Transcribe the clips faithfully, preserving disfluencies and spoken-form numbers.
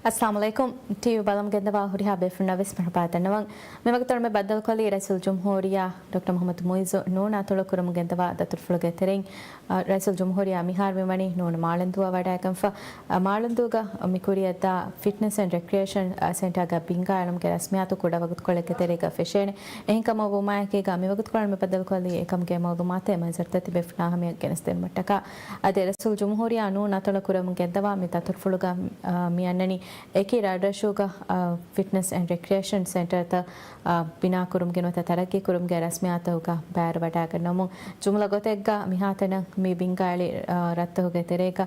އައްސަލާމު ޢަލައިކުމް. ޓީވީ ބަލަމުން ގެންދަވާ ހުރިހާ ބޭފުޅުންނަށް ވެސް މަރުޙަބާ ދަންނަވަން. މިވަގުތު މި ބައްދަލުކޮށްލީ ރައީސުލްޖުމްހޫރިއްޔާ ޑޮކްޓަރ މުޙައްމަދު މުޢިއްޒު ނޫނާ ތޮޅުކުރަމުން ގެންދަވާ ދަތުރުފުޅުގެ ތެރެއިން، އަ، ރައީސުލްޖުމްހޫރިއްޔާ މިހާރު މިވަނީ ނޫނު މާޅެންދޫއަށް ވަޑައިގެންފަ. އަ، މާޅެންދޫގަ މި ކުރިއަށްދާ ފިޓްނަސް އެންޑް ރެކްރިއޭޝަން، އަ، ސެންޓާގަ ބިންގާ އެޅުމުގެ ރަސްމިއްޔާތު ކުޑަ ވަގުތުކޮޅެއްގެ ތެރޭގަ ފެށޭނެ. އެހެންކަމަށް ވުމާއެކީގަ މިވަގުތުކޮޅަށް މި ބައްދަލުކޮށްލީ އެކަމުގެ މައުލޫމާތެއް މައިން ޒަރުތަތި ބޭފުޅާ ހަމަޔަށް ގެނެސްދިނުމަށްޓަކާ. އަދި ރައީސުލްޖުމްހޫރިއްޔާ ނޫނާ ތޮޅުކުރަމުން ގެންދަވާ މި ދަތުރުފުޅުގަ، އަ، މި އަންނަނީ އެކި ރަށްރަށުގަ، އަ، ފިޓްނަސް އެންޑް ރެކްރިއޭޝަން ސެންޓަރތައް، އަ، ބިނާކުރުމުގެ ނުވަތަ ތަރައްގީކުރުމުގެ ރަސްމިއްޔާތުގަ ބައިވެރިވަޑައިގަންނަމުން. ޖުމްލަ ގޮތެއްގަ މިހާތަނަށް މި ބިންގާ އެޅި، އަ، ރަށްތަކުގެ ތެރޭގަ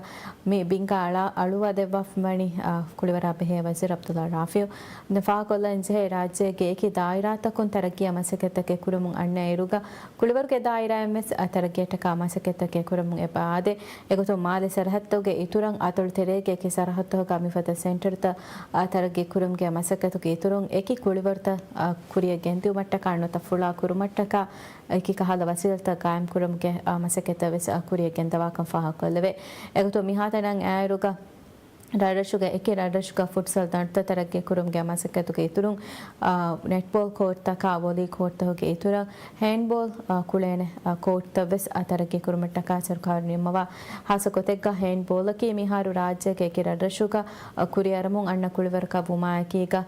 މި ބިންގާ އަޅާ އަޅުވާ ދެއްވާފަވަނީ، އަ، ކުޅިވަރާ ބެހޭ ވަޒީރު ޢަބްދުﷲ ރާފިޢު. ދެން ފާހަގަކޮށްލަން ޖެހޭ ރާއްޖޭގެ އެކި ދާއިރާތަކުން ތަރައްގީއަށް މަސައްކަތްތަކެއް ކުރަމުން އަންނަ އިރުގަ، ކުޅިވަރުގެ ދާއިރާއިން ވެސް ތަރައްގީއަށްޓަކާ މަސައްކަތްތަކެއް ކުރަމުން އެބަ އާދޭ. އެގޮތުން މާލެ ސަރަހައްދުގެ އިތުރަށް އަތޮޅު ތެރޭގެ އެކި ސަރަހައްދުތަކުގަ މިފަދަ ސެންޓަރުތައް، އާ، ތަރައްގީ ކުރުމުގެ މަސައްކަތުގެ އިތުރުން އެކި ކުޅިވަރުތައް، އާ، ކުރިއަށް ގެންދިއުމަށްޓަކާ ނުވަތަ ފުޅާ ކުރުމަށްޓަކާ އެކި ކަހަލަ ވަސީލަތްތައް ގާއިމް ކުރުމުގެ، އާ، މަސައްކަތްތައް ވެސް، އާ، ކުރިއަށް ގެންދަވާކަން ފާހަގަކޮށްލެވޭ. އެގޮތުން މިހާތަނަށް އައިރުގަ ރަށްރަށުގެ އެކި ރަށްރަށުގަ ފުޓްސަލް ދަނޑުތައް ތަރައްގީ ކުރުމުގެ މަސައްކަތުގެ އިތުރުން، އާ، ނެޓްބޯލް ކޯޓްތަކާ ވޮލީ ކޯޓްތަކުގެ އިތުރަށް ހޭންޑްބޯލް، އާ، ކުޅޭނެ، އާ، ކޯޓްތައް ވެސް، އާ، ތަރައްގީ ކުރުމަށްޓަކާ ސަރުކާރު ނިންމަވާ. ހާއްސަ ގޮތެއްގަ ހޭންޑްބޯލަކީ މިހާރު ރާއްޖޭގެ އެކި ރަށްރަށުގަ، އާ، ކުރިއަރަމުން އަންނަ ކުޅިވަރަކަށް ވުމާއެކީގަ،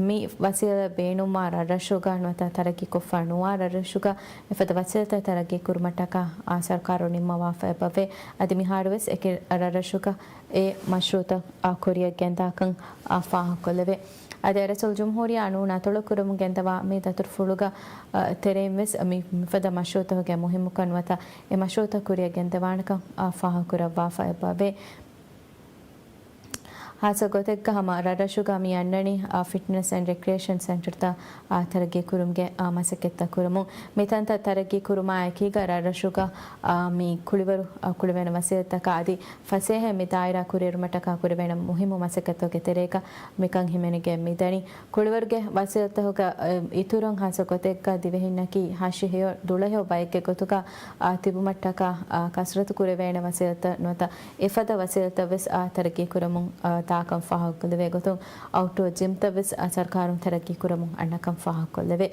މި ވަސީލަތް ބޭނުންވާ ރަށްރަށުގަ ނުވަތަ ތަރައްގީކޮށްފަ ނުވާ ރަށްރަށުގަ އެފަދަ ވަސީލަތްތައް ތަރައްގީ ކުރުމަށްޓަކާ، އާ، ސަރުކާރު ނިންމަވާފަ އެބަވޭ. އަދި މިހާރު ވެސް އެކި ރަށްރަށުގަ އެ މަޝްރޫޢުތައް، އާ، ކުރިއަށް ގެންދާކަން، އާ، ފާހަގަކޮށްލެވޭ. އަދި ރައީސުލްޖުމްހޫރިއްޔާ ނޫނާ ތޮޅުކުރަމުން ގެންދަވާ މި ދަތުރުފުޅުގަ، އާ، ތެރެއިން ވެސް މި މިފަދަ މަޝްރޫޢުތަކުގެ މުހިއްމުކަން ނުވަތަ އެ މަޝްރޫޢުތައް ކުރިއަށް ގެންދަވާނެކަން، އާ، ފާހަގަކުރައްވާފަ އެބަވޭ. ހާއްސަ ގޮތެއްގަ ހަމަ ރަށްރަށުގަ މި އަންނަނީ، އާ، ފިޓްނަސް އެންޑް ރެކްރިއޭޝަން ސެންޓަރުތައް، އާ، ތަރައްގީ ކުރުމުގެ، އާ، މަސައްކަތްތައް ކުރަމުން. މި ތަންތައް ތަރައްގީ ކުރުމާ އެކީގަ ރަށްރަށުގަ، އާ، މި ކުޅިވަރު، އާ، ކުޅެވޭނެ ވަސީލަތްތަކާ އަދި ފަސޭހައިން މި ދާއިރާ ކުރިއެރުމަށްޓަކާ ކުރެވޭނެ މުހިއްމު މަސައްކަތްތަކުގެ ތެރޭގަ މިކަން ހިމެނިގެން މިދަނީ. ކުޅިވަރުގެ ވަސީލަތްތަކުގަ، އަ، އިތުރުން ހާއްސަ ގޮތެއްގަ ދިވެހިންނަކީ ހަށި ހެޔޮ ދުޅަހެޔޮ ބައެއްގެ ގޮތުގަ، އާ، ތިބުމަށްޓަކާ، އާ، ކަސްރަތު ކުރެވޭނެ ވަސީލަތްތައް ނުވަތަ އެފަދަ ވަސީލަތްތައް ވެސް، އާ، ތަރައްގީ ކުރަމުން، އާ، ދާކަން ފާހަގަކޮށްލެވޭ ގޮތުން އައުޓްޑޯ ޖިމްތައް ވެސް، އާ، ސަރުކާރުން ތަރައްގީ ކުރަމުން އަންނަކަން ފާހަގަކޮށްލެވޭ.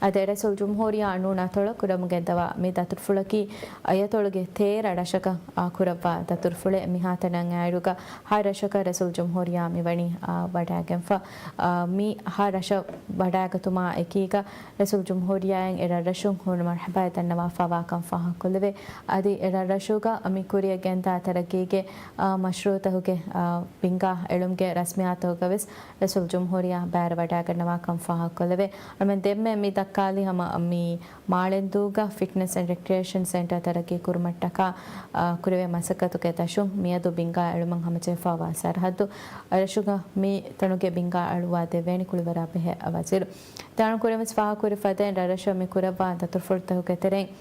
އަދި ރައީސުލްޖުމްހޫރިއްޔާ ނޫނާ ތޮޅު ކުރަމުން ގެންދަވާ މި ދަތުރުފުޅަކީ އަޔަތޮޅުގެ ތޭރަ ރަށަކަށް، އާ، ކުރައްވާ ދަތުރުފުޅެއް. މިހާތަނަށް އައިރުގަ ހަ ރަށަކަށް ރައީސުލްޖުމްހޫރިއްޔާ މިވަނީ، އާ، ވަޑައިގެންފަ. އާ، މި ހަ ރަށަށް ވަޑައިގަތުމާ އެކީގަ ރައީސުލްޖުމްހޫރިއްޔާއަށް އެ ރަށްރަށުން ހުންނަ މަރުޙަބާއެއް ދަންނަވާފަވާކަން ފާހަގަކޮށްލެވޭ. އަދި އެ ރަށްރަށުގަ މި ކުރިއަށް ގެންދާ ތަރައްގީގެ، އާ، މަޝްރޫޢުތަކުގެ، އާ، ބިންގާ އެޅުމުގެ ރަސްމިއްޔާތުގަ ވެސް ރައީސުލްޖުމްހޫރިއްޔާ ބައިވެރިވަޑައިގަންނަވާކަން ފާހަގަކޮށްލެވޭ. އަޅުމެން ދެންމެ މި ދައްކާލީ ހަމަ މި މާޅެންދޫގަ ފިޓްނަސް އެންޑް ރެކްރިއޭޝަން ސެންޓަރ ތަރައްގީ ކުރުމަށްޓަކާ، އާ، ކުރެވޭ މަސައްކަތުގެ ދަށުން މިއަދު ބިންގާ އެޅުމަށް ހަމަޖެހިފަވާ ސަރަހައްދު ރަށުގަ މި ތަނުގެ ބިންގާ އަޅުވާ ދެވޭނެ ކުޅިވަރާ ބެހޭ ވަޒީރު. ތާނު ކުރިން ވެސް ފާހަގަކުރި ފަދައިން ރަށްރަށަށް މި ކުރައްވާ ދަތުރުފުޅުތަކުގެ ތެރެއިން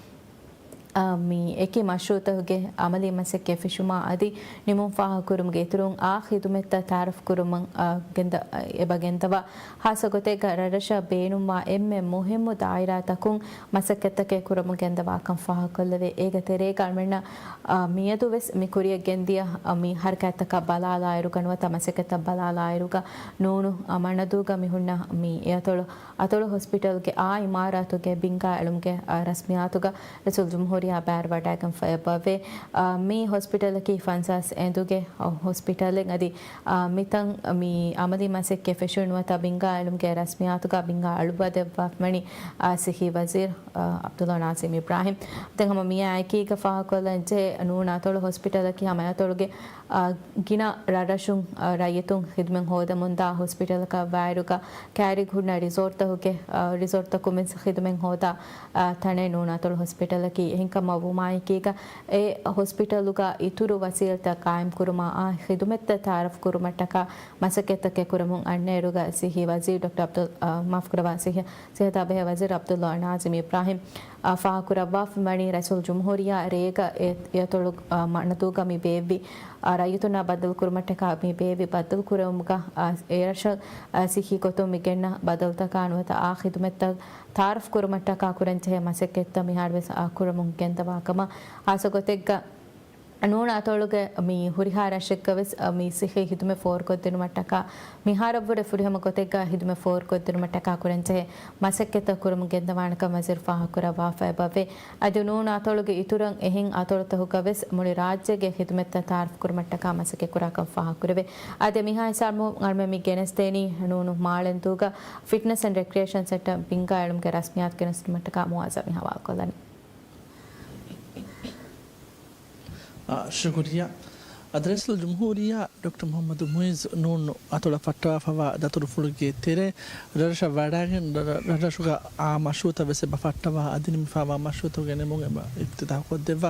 އާ، މި އެކި މަޝްރޫޢުތަކުގެ އަމަލީ މަސައްކަތް ފެށުމާ އަދި ނިމުން ފާހަގަކުރުމުގެ އިތުރުން އާ ޚިދުމަތްތައް ތައާރަފް ކުރުމަށް، އާ، ގެންދަ-، އެބަ ގެންދަވާ. ހާއްސަ ގޮތެއްގަ ރަށްރަށަށް ބޭނުންވާ އެންމެ މުހިއްމު ދާއިރާތަކުން މަސައްކަތްތަކެއް ކުރަމުން ގެންދަވާކަން ފާހަގަކޮށްލެވޭ. އޭގެ ތެރޭގަ އަޅުމެންނަށް، އާ، މިއަދު ވެސް މި ކުރިއަށް ގެންދިޔަ، އާ، މި ހަރަކާތްތަކަށް ބަލާލާއިރުގަ ނުވަތަ މަސައްކަތްތައް ބަލާލާއިރުގަ ނޫނު، އާ، މަނަދޫގަ މި ހުންނަ މި އެއަތޮޅު އަތޮޅު ހޮސްޕިޓަލްގެ އާ އިމާރާތުގެ ބިންގާ އެޅުމުގެ، އާ، ރަސްމިއްޔާތުގަ ރައީސުލްޖުމްހޫރިއްޔާ ބައިވެރިވަޑައިގެންފަ އެބަވޭ. އާ، މި ހޮސްޕިޓަލަކީ ފަންސާސް އެނދުގެ، އާ، ހޮސްޕިޓަލެއް. އަދި، އާ، މިތަން މި އަމަލީ މަސައްކަތް ފެށުނު ނުވަތަ ބިންގާ އެޅުމުގެ ރަސްމިއްޔާތުގަ ބިންގާ އަޅުވާ ދެއްވާފަވަނީ، އާ، ސިއްހީ ވަޒީރު، އާ، ޢަބްދުﷲ ނާޒިމް އިބްރާހިމް. ދެން ހަމަ މިއާ އެކީގަ ފާހަގަކޮށްލަންޖެހޭ ނޫނާ އަތޮޅު ހޮސްޕިޓަލަކީ ހަމަ އަތޮޅުގެ އާ، ގިނަ ރަށްރަށުން، އާ، ރައްޔިތުން ޚިދުމަތް ހޯދަމުންދާ ހޮސްޕިޓަލަކަށް ވާއިރުގަ ކައިރިގަ ހުންނަ ރިސޯޓްތަކުގެ، އާ، ރިސޯޓްތަކުން ވެސް ޚިދުމަތް ހޯދާ، އާ، ތަނެއް ނޫނާ އަތޮޅު ހޮސްޕިޓަލަކީ. އެހެންކަމަށް ވުމާއެކީގަ އެ ހޮސްޕިޓަލުގަ އިތުރު ވަސީލަތްތައް ޤާއިމްކުރުމަށް އާ ޚިދުމަތްތައް ތައާރަފް ކުރުމަށްޓަކާ މަސައްކަތްތަކެއް ކުރަމުން އަންނައިރުގަ ސިއްހީ ވަޒީރު ޑޮކްޓަރ ޢަބްދުލް، އާ، މާފުކުރައްވާ، ސިއްހަ-، ސިއްހަތާ ބެހޭ ވަޒީރު ޢަބްދުﷲ ނާޒިމް އިބްރާހިމް އާ، ފާހަގަކުރައްވާފަވަނީ ރައީސުލްޖުމްހޫރިއްޔާ ރޭގަ އެ-، އެއަތޮޅު، އާ، މަނަދޫގަ މި ބޭއްވި، އާ، ރައްޔިތުންނާ ބައްދަލުކުރުމަށްޓަކާ މި ބޭއްވި ބައްދަލުކުރެވުމުގަ، އާ، އެރަށަށް، އާ، ސިއްހީ ގޮތުން މި ގެންނަ ބަދަލުތަކާ ނުވަތަ އާ ޚިދުމަތްތައް ތައާރަފް ކުރުމަށްޓަކާ ކުރަންޖެހޭ މަސައްކަތްތައް މިހާރުވެސް، އާ، ކުރަމުން ގެންދަވާ ކަމަށް ހާއްސަ ގޮތެއްގަ ނޫނު އަތޮޅުގެ މި ހުރިހާ ރަށެއްގަވެސް މި ސިއްހީ ހިދުމަތް ފޯރުކޮށްދިނުމަށްޓަކާ، މިހާރަށްވުރެ ފުރިހަމަ ގޮތެއްގަ ހިދުމަތް ފޯރުކޮށްދިނުމަށްޓަކާ ކުރަންޖެހޭ މަސައްކަތްތައް ކުރަމުން ގެންދަވާނެކަން ވަޒީރު ފާހަގަކުރައްވާފައި އެބަވޭ. އަދި ނޫނު އަތޮޅުގެ އިތުރަށް އެހެން އަތޮޅުތަކުގަވެސް މުޅި ރާއްޖޭގެ ހިދުމަތްތައް ތައާރަފް ކުރުމަށްޓަކާ މަސައްކަތް ކުރާކަން ފާހަގަކުރެވޭ. އަދި މިހާ ހިސާބުން އަޅުމެން މި ގެނެސްދޭނީ ނޫނު މާޅެންދޫގަ ފިޓްނަސް އެންޑް ރެކްރިއޭޝަން ސެންޓަރ ބިންގާ އެޅުމުގެ ރަސްމިއްޔާތު ގެނެސްދިނުމަށްޓަކާ. މުއައްޒަމް މި ހަވާލުކޮށްލަނީ. އާ، ޝުކުރިއްޔާ. އަދި ރައީސުލްޖުމްހޫރިއްޔާ ޑޮކްޓަރ މުޙައްމަދު މުޢިއްޒު ނޫން އަތޮޅަށް ފައްޓަވާފައިވާ ދަތުރުފުޅުގެ ތެރޭ ރަށްރަށަށް ވަޑައިގެން، ރަށްރަށުގަ އާ މަޝްރޫޢުތައް ވެސް އެބަ ފައްޓަވާ އަދި ނިމިފައިވާ މަޝްރޫޢުތަކުގެ ނިމުން އެބަ އިފްތިތާޙުކޮށްދެއްވާ.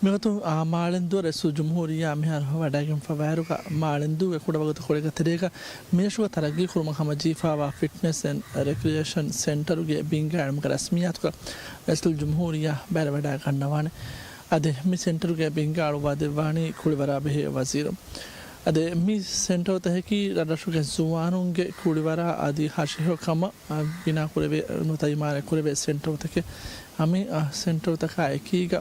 މިގޮތުން އާ މާޅެންދޫ ރައީސުލްޖުމްހޫރިއްޔާ މިހާރު ވަޑައިގެންފަވާއިރުގަ މާޅެންދޫގެ ކުޑަވަގުތު ކޮޅެއްގެ ތެރޭގަ މިރަށުގަ ތަރައްގީކުރުމަށް ހަމަޖެހިފައިވާ ފިޓްނަސް އެންޑް ރެކްރިއޭޝަން ސެންޓަރުގެ ބިންގާ އެޅުމުގެ ރަސްމިއްޔާތުގަ ރައީސުލްޖުމްހޫރިއްޔާ ބައިވެރިވަޑައިގަންނަވާނެ. އަދި މި ސެންޓަރުގެ ބިންގާ އަޅުއްވާދެއްވާނީ ކުޅިވަރާބެހޭ ވަޒީރު. އަދި މި ސެންޓަރުތަކަކީ ރަށްރަށުގެ ޒުވާނުންގެ ކުޅިވަރާ އަދި ހަށިހޮ ކަމަށް ބިނާކުރެވޭ ނުވަތަ އިމާރާތްކުރެވޭ ސެންޓަރުތަކެއް. އަ، މި، އަ، ސެންޓަރުތަކާ އެކީގަ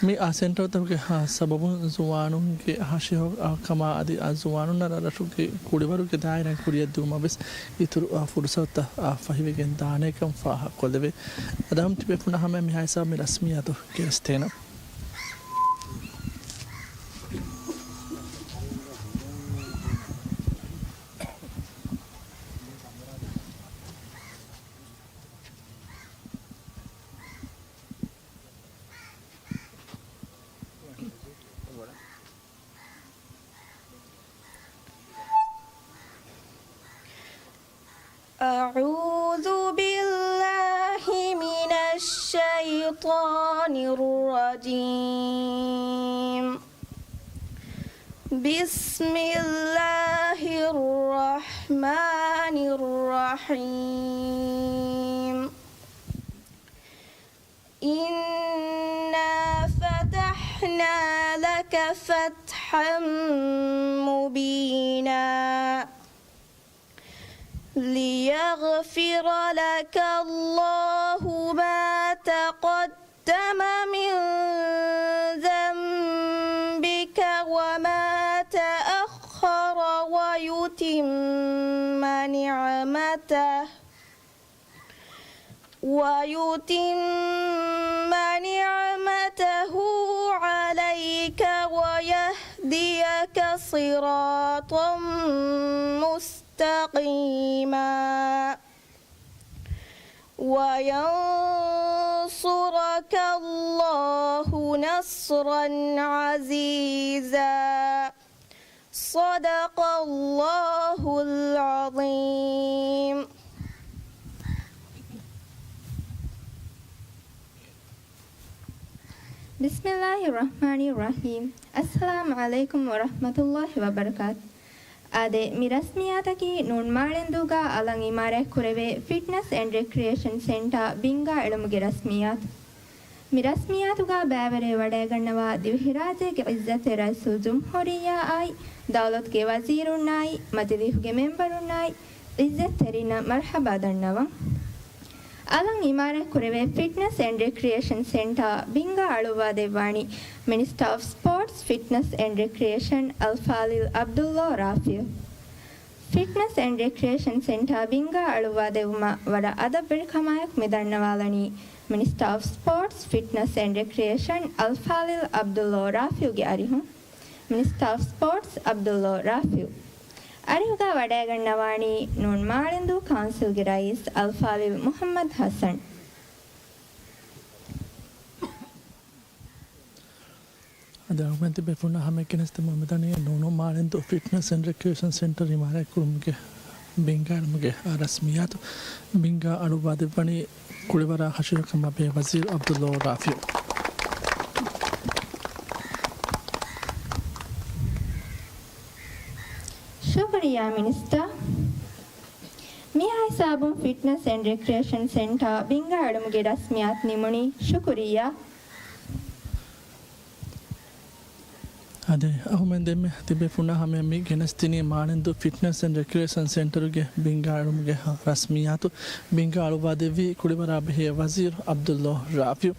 މި އާ ސެންޓަރުތަކުގެ ސަބަބުން ޒުވާނުންގެ ހަށިހަ ކަމާ އަދި އާ ޒުވާނުންނަށް ރަށުގެ ކުޅިވަރުގެ ދާއިރާއިން ކުރިއަށްދިއުމަށް ވެސް އިތުރު ފުރުސަތުތައް ފަހިވެގެން ދާނެކަން ފާހަގަކޮށްލެވޭ. އަދި ހަމަ ތިބޭފުޅުންނަށް ހަމަ މިހާ ހިސާބު މި ރަސްމިއްޔާތު ގެނެސްދޭނަން. أعوذ بالله من الشيطان الرجيم. بسم الله الرحمن الرحيم. إنا فتحنا لك فتحا مبينا ليغفر لك الله ما تقدم من ذنبك وما تأخر ويتم نعمته ويتم نعمته عليك ويهديك صراطا مستقيما وينصرك الله نصرا عزيزا. صدق الله العظيم. بسم الله الرحمن الرحيم. السلام عليكم ورحمة الله وبركاته. އާދެ، މި ރަސްމިއްޔާތަކީ ނޫން މާޅެންދޫގަ އަލަށް އިމާރާތްކުރެވޭ ފިޓްނަސް އެންޑް ރެކްރިއޭޝަން ސެންޓާ ބިންގާ އެޅުމުގެ ރަސްމިއްޔާތު. މި ރަސްމިއްޔާތުގަ ބައިވެރިވެވަޑައިގަންނަވާ ދިވެހިރާއްޖޭގެ ޢިއްޒަތްތެރި ރައީސުލްޖުމްހޫރިއްޔާއާއި، ދައުލަތުގެ ވަޒީރުންނާއި، މަޖިލީހުގެ މެންބަރުންނާއި، ޢިއްޒަތްތެރިންނަށް މަރްޙަބާ ދަންނަވަން. އަލަށް އިމާރާތްކުރެވޭ ފިޓްނަސް އެންޑް ރެކްރިއޭޝަން ސެންޓާ ބިންގާ އަޅުއްވާދެއްވާނީ މިނިސްޓާ އޮފް ސްޕޯޓްސް، ފިޓްނަސް އެންޑް ރެކްރިއޭޝަން އަލްފާޟިލް ޢަބްދުﷲ ރާފިޢު. ފިޓްނަސް އެންޑް ރެކްރިއޭޝަން ސެންޓާ ބިންގާ އަޅުއްވާދެއްވުމަށް ވަރަށް އަދަބުވެރިކަމާއެކު މި ދަންނަވާލަނީ މިނިސްޓާ އޮފް ސްޕޯޓްސް، ފިޓްނަސް އެންޑް ރެކްރިއޭޝަން އަލްފާޟިލް ޢަބްދުﷲ ރާފިޢުގެ އަރިހުން. މިނިސްޓާ އޮފް ސްޕޯޓްސް ޢަބްދުﷲ ރާފިޢު. އަރިހުގަ ވަޑައިގަންނަވާނީ ނޫން މާޅެންދޫ ކައުންސިލްގެ ރައީސް އަލްފާޟިލް މުޙައްމަދު ޙަސަން. އަދި އަޅުގަނޑު ތިބޭފުޅުންނަށް ހަމައެކަނި އިސްތިމާ މިދަނީ ނޫނު މާޅެންދޫ ފިޓްނަސް އެންޑް ރެކްރިއޭޝަން ސެންޓަރ އިމާރާތްކުރުމުގެ ބިންގާ އެޅުމުގެ ރަސްމިއްޔާތު. ބިންގާ އަޅުއްވާދެއްވަނީ ކުޅިވަރާ ހަށިހަކަމާ ބެހޭ ވަޒީރު ޢަބްދުﷲ ރާފިޢު. ޝުކުރިއްޔާ މިނިސްޓަރ. މިހާ ހިސާބުން ފިޓްނަސް އެންޑް ރެކްރިއޭޝަން ސެންޓާ ބިންގާ އެޅުމުގެ ރަސްމިއްޔާތު ނިމުނީ. ޝުކުރިއްޔާ. އާދެ، އަހުމެން ދެންމެ ތިބޭފުންނާ ހަމަޔަށް މި ގެނެސްދިނީ މާޅެންދޫ ފިޓްނެސް އެންޑް ރެކްރިއޭޝަން ސެންޓަރުގެ ބިންގާ އެޅުމުގެ ރަސްމިއްޔާތު. ބިންގާ އަޅުއްވާދެއްވީ ކުޅިވަރާ ބެހޭ ވަޒީރު ޢަބްދުﷲ ރާފިޢު.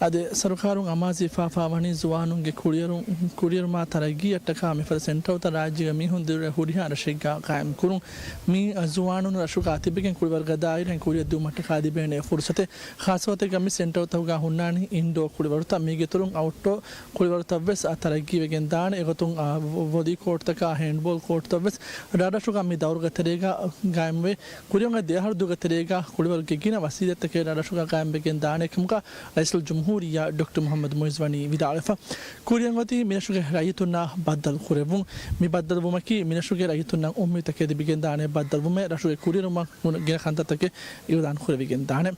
އާދެ، ސަރުކާރުން އަމާޒުވެފާވަނީ ޒުވާނުންގެ ކުރިއަރު-، ކުރިއަރުމާ ތަރައްގީއަށްޓަކާ މިފަދަ ސެންޓަރުތައް ރާއްޖޭގެ މީހުން ދިރިއުޅޭ ހުރިހާ ރަށެއްގަ ގާއިމް ކުރުން. މި ޒުވާނުން ރަށުގަ ތިބެގެން ކުޅިވަރުގަ ދާއިރު ކުރިއަށް ދިއުމަށްޓަކާ ލިބޭނެ ފުރުސަތެއް. ޚާއްޞަކޮށް މި ސެންޓަރުތަކުގަ ހުންނާނީ އިންޑޯ ކުޅިވަރުތައް. މީގެ އިތުރުން އައުޓްޑޯ ކުޅިވަރުތައްވެސް ތަރައްގީވެގެން ދާނެ. އެގޮތުން، އާ، ވޮ-، ވޮލީ ކޯޓްތަކާ ހޭންޑްބޯލް ކޯޓްތައްވެސް ރަށްރަށުގަ މި ދައުރުގެ ތެރޭގަ ގާއިމުވޭ. ކުރިއަށް ދެ އަހަރު ދުވަހުގެ ތެރޭގަ ކުޅިވަރުގެ ގިނަ ވަސީލަތްތަކެއް ރަށްރަށުގަ ގާއިމްވެގެން ދާނެ ކަމުގަ ރައީސުލްޖުމްހޫރިއްޔާ ޑޮކްޓަރ މުޙައްމަދު މުޢިއްޒު ވަނީ ވިދާޅުވެފަ. ކުރިއަށް އޮތީ މިރަށުގެ ރައްޔިތުންނާ ބައްދަލު ކުރެއްވުން. މި ބައްދަލުވުމަކީ މިރަށުގެ ރައްޔިތުންނަށް އުއްމީދުތަކެއް ލިބިގެން ދާނެ ބައްދަލުވުމެއް. ރަށުގެ ކުރިއެރުމަށް ގިނަ ކަންތައްތަކެއް އިޢުލާން ކުރެވިގެން ދާނެ.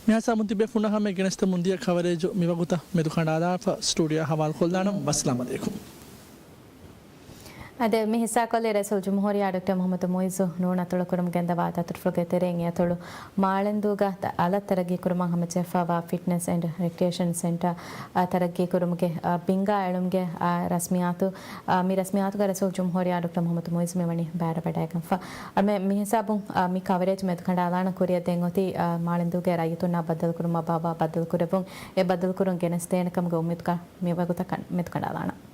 މިހާ ހިސާބުން ތިބޭފުންނާ ހަމަޔަށް ގެނެސްދެމުން ދިޔަ ކަވަރޭޖު މިވަގުތަށް މެދުކަނޑާލާފަ. ސްޓޫޑިއޯއަށް ހަވާލުކޮށްލާނަން. ވައްސަލާމް ޢަލައިކުމް. އާދެ، މި ހިއްސާކޮށްލީ ރައީސުލްޖުމްހޫރިއްޔާ ޑޮކްޓަރ މުޙައްމަދު މުޢިއްޒު ނޫން އަތޮޅު ކުރަމުން ގެންދަވާ ދަތުރުފުޅުގެ ތެރެއިން. އެ އަތޮޅު މާޅެންދޫގަ އަލަށް ތަރައްގީ ކުރުމަށް ހަމަޖެހިފައިވާ ފިޓްނެސް އެންޑް ރެކްރިއޭޝަން ސެންޓަރ، އާ، ތަރައްގީ ކުރުމުގެ، އާ، ބިންގާ އެޅުމުގެ، އާ، ރަސްމިއްޔާތު، އާ، މި ރަސްމިއްޔާތުގަ ރައީސުލްޖުމްހޫރިއްޔާ ޑޮކްޓަރ މުޙައްމަދު މުޢިއްޒު މިވަނީ ބައިވެވަޑައިގަންފަ. އަޅުމެ މި ހިސާބުން، އާ، މި ކަވަރޭޖް މެދުކަނޑާލާނަން. ކުރިއަށް ދެން އޮތީ، އާ، މާޅެންދޫގެ ރައްޔިތުންނާ ބައްދަލުކުރުމަށް ބާއްވާ ބައްދަލުކުރެއްވުން. އެ ބައްދަލުކުރުން ގެނެސްދޭނެ ކަމުގެ އުއްމީދުގަ މިވަގުތަކަށް މެދުކަނޑާލާނަން.